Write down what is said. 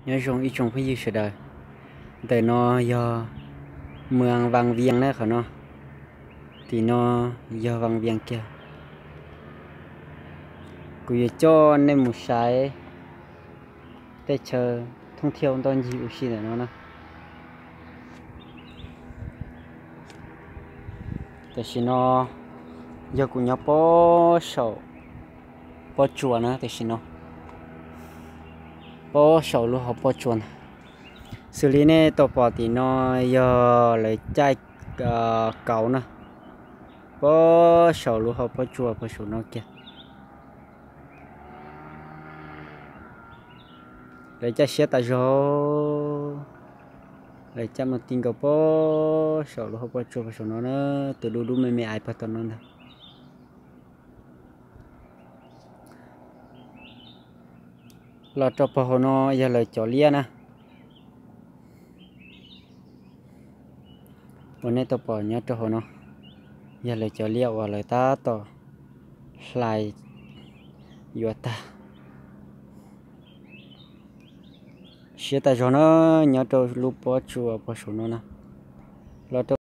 Nyob zoo ib tsoom phooj ywg sawv daws, ntawm no yog moos Vaj Vias na qhov no, tim no yog Vaj Vias kiag. Kuv yuav coj nej mus saib tej chaw thooj thiaj ntoj ncig ua si ntawm no na. Tam sim no yog kuv nyob pob saum pob tsuas na, tam sim no pob saum lub hauv pob tsuas ntag. Xws li nej tau pom tim no yog lawv caij kauv na, pob saum lub hauv pob tsuas puag saum no kiag. Lawv caij siab tas zog, lawv caij mus ti nkaus pob saum lub hauv pob tsuas puag saum no na, tus dub dub me me aiv puag tom no ntag. Los rau puag hauv no yog lawv cov liaj na. Uas nej tau pom nyob rau hauv no yog lawv cov liaj uas lawv tab tom hlais yuav tag. Siab tas zog na, nyob rau lub pob tsuas puag saum no na. Los rau